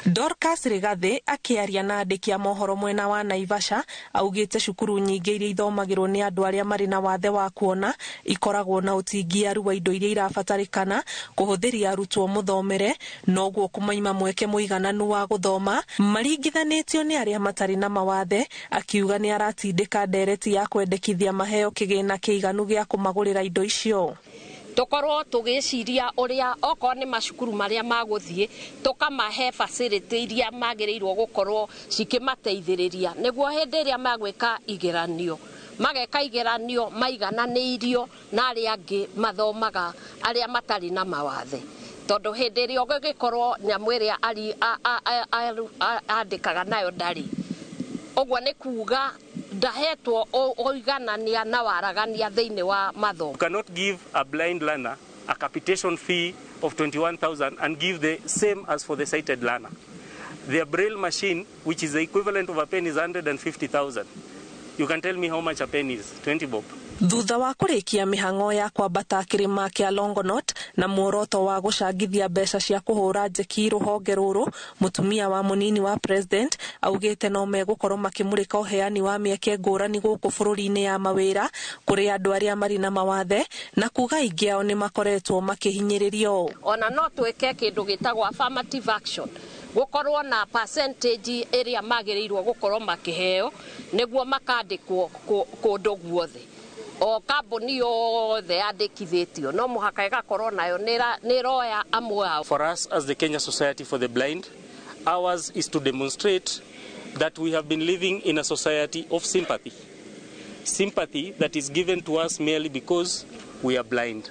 Dorcas Rigathi akĩaria na andĩki a mohoro mwena wa Naivasha augĩte cukuru nyingĩ iria ithomagĩrwo nĩ andũ arĩa marĩ na wathe wa kuona ikoragwo na ũtingiaru wa indo iria irabatarĩkana kũhũthĩria arutwo mũthomere noguo kũmaima mweke mũigananu wa gũthoma maringithanĩtio nĩ arĩa matarĩ na mawathe. Akiuga nĩ aratindĩka ndereti ya kwendekithia maheo kĩgĩna kĩiganu gĩa kũmagũrĩra indo icio. Tukorwo tugiciria uria okorwo ni macukuru maria maguthie tukamahe facility iria magirirwo gukorwo cikimateithiriria niguo hindi iria magwika igeranio mageka igeranio maigananiirio na aria angi mathomaga aria matari na mawathe tondu hindi iria ugikorwo nyamu iria andikaga nayo ndari uguo ni kuga ndahetwo oiganania na waragania thiini wa mathomo. You cannot give a blind learner a capitation fee of 21,000 and give the same as for the sighted learner. The braille machine, which is the equivalent of a pen, is 150,000. You can tell me how much a pen is? 20 bob. Thutha wa kũrĩkia mĩhang'o ya kwambata kĩrĩma kĩa Longonot na muoroto wa gũcangithia mbeca cia kũhũra njeki rũhonge rũrũ, mũtumia wa mũnini wa president augĩte no megũkorwo makĩmũrĩka ũheani wa mĩeke ngũrani gũkũ bũrũri-inĩ ya mawĩra kũrĩ andũ arĩa marĩ na mawathe na kuga aingĩ ao nĩ makoretwo makĩhinyĩrĩrio. Ona no twĩke kĩndũ gĩtagwo affirmative action, gukorwo na percentage ĩrĩa magĩrĩirwo gukorwo makĩheo nĩguo makandĩkwo kũndũ guothe. O kambuni yothe yandĩkithĩtio no mũhaka ĩgakorwo nayo nĩ ĩroya amwe ao. For us as the Kenya Society for the Blind, ours is to demonstrate that we have been living in a society of sympathy. Sympathy that is given to us merely because we are blind.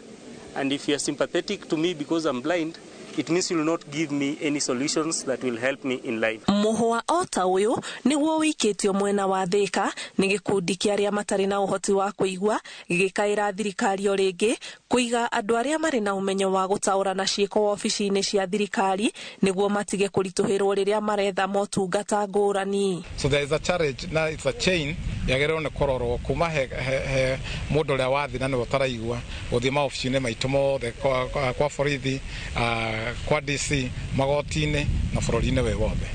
And if you are sympathetic to me because I'm blind, it means you will not give me any solutions that will help me in life. Mũhwa o ta ũyũ nĩguo wĩikĩtio mwena wa Thĩka nĩ gĩkundi kĩa arĩa matarĩ na ũhoti wa kũigua gĩgĩkaĩra thirikari o rĩngĩ kũiga andũ arĩa marĩ na ũmenyo wa gũtaũra na ciĩko wabici-inĩ cia thirikari nĩguo matige kũritũhĩrwo rĩrĩa maretha motungata ngũrani. So there is a challenge na it's a chain yagĩrĩirwo nĩ kũrorwo kuma he mũndũ ũrĩa wathi na nĩwe ũtaraigua gũthiĩ maobici-inĩ maitũ mothe kwa borithi, kwa DC, magoti-inĩ na bũrũri-inĩ wĩ wothe.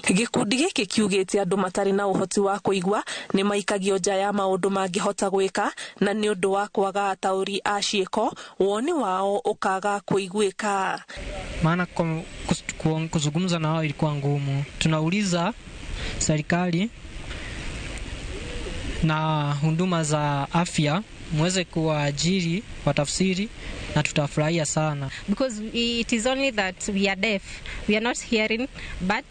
Gĩkundi gĩkĩ kiugĩte andũ matarĩ na ũhoti wa kũigua nĩ maikagio nja ya maũndũ mangĩhota gwĩka na nĩ ũndũ wa kwaga ataũri a ciĩko woni wao ũkaga kũiguĩka. Maana kuzungumza na wao ilikuwa ngumu. Tunauliza serikali na huduma za afya muweze kuwaajiri watafsiri na tutafurahia sana. Because it is only that we are deaf, we are not hearing, but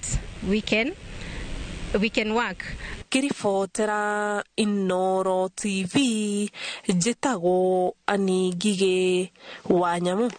we can work. Ngĩribotera Inooro TV, njĩtagwo Annie Ngigĩ wa Nyamu.